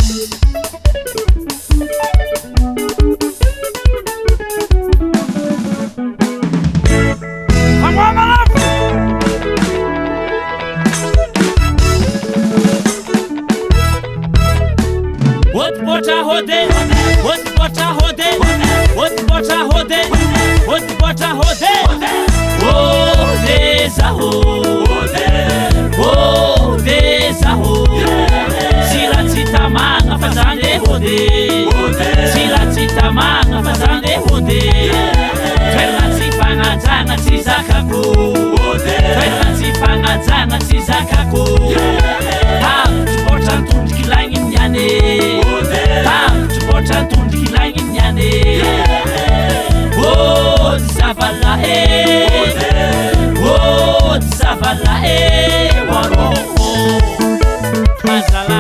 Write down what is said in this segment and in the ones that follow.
Hody botra hody, hody botra hody, hody botra hody, hody botra hody. Hody zaho, hody zaho. Tsy raha tsy tamagna fa zany hody, tsy raha tsy tamagna fa zany hody. Toerana tsy fagnajagna tsy zakako, toerana tsy fagnajagna tsy zakako. Tavitry botra tondriky lagny niany, tavitry botra tondriky lagny niany. Hody zavalahy, hody zavalahy, warô. Mazala,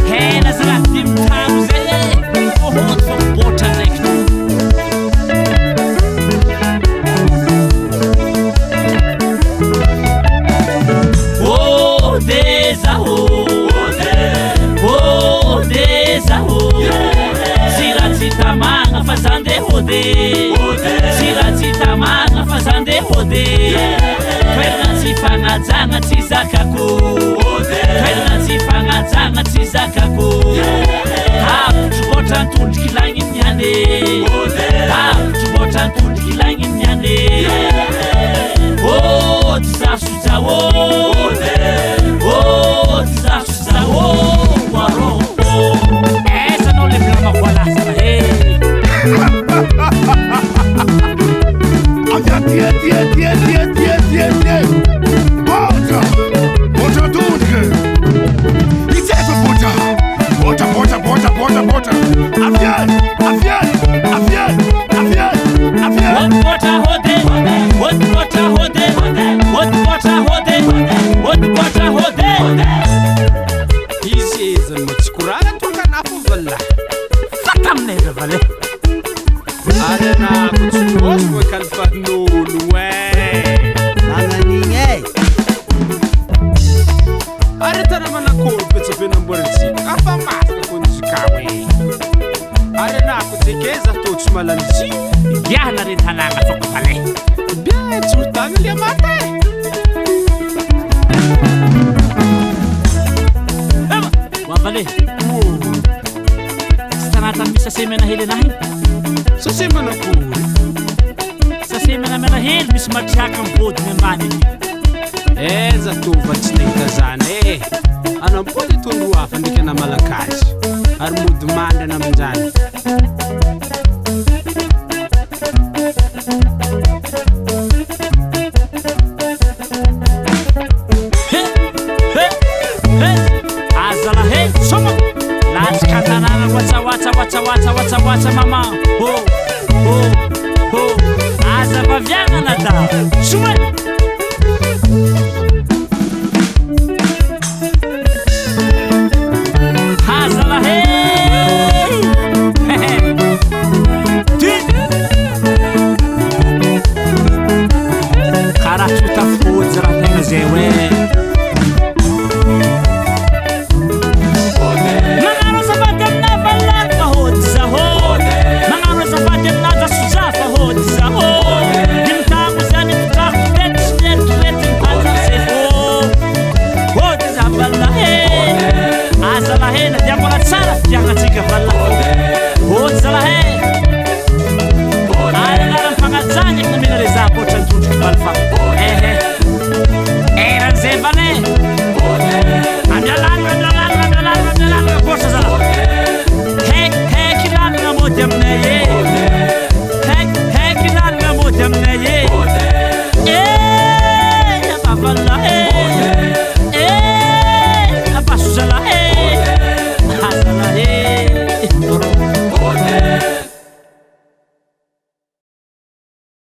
hena zalahy dimy tano zay e, hody fa botra ndraiky to. Hody zaho, hody zaho. Tsy raha tsy tamagna fa za ndeha hody, tsy raha tsy tamagna fa za ndeha hody. Toerana tsy fagnajagna tsy zakako, toerana tsy fagnajagna tsy zakako. Tavitry botra tondriky lagny niany, tavitry botra tondriky lagny niany. Hody zaho zaho, hody zaho zaho, warô. Aiza anao le blama voalaza e? Avia tie tie tie tie tie tie tie. Botra, botra tondriky. Itsefa botra. Botra botra botra botra botra. Avia, avia, avia, avia, avia. Hody botra hody, hody botra hody, hody botra hody, hody botra hody. Izy ezany ma tsy koragna tonga nafo vala. Fataminay zavale. Ary anako tsy lôso hoe kalifan'olo e. Magnan'igny e. Ary tana manakory petsabe namboarintsika afa masaka konjikao e. Ary anako tekeza tô tsy malanjy. Giahana re tanàgna fako vale. Bien tsy mitagna le mata e. Eva, wavale. Tsy tanàna misy sase mena hely anahy. Sase manakory. Sase mena mena hely misy matriaka amin'ny bodiny ambany aty. Aiza tova tsy nahita zany e. Anampody tondro hafa ndraiky ana malakazy. Ary mody mandrana aminjany. He, he, he. Azala he, soma. Latsaka an-tanàna watsa watsa watsa watsa watsa watsa mama. Ho, ho, ho. Aza vaviagnana da. Soma.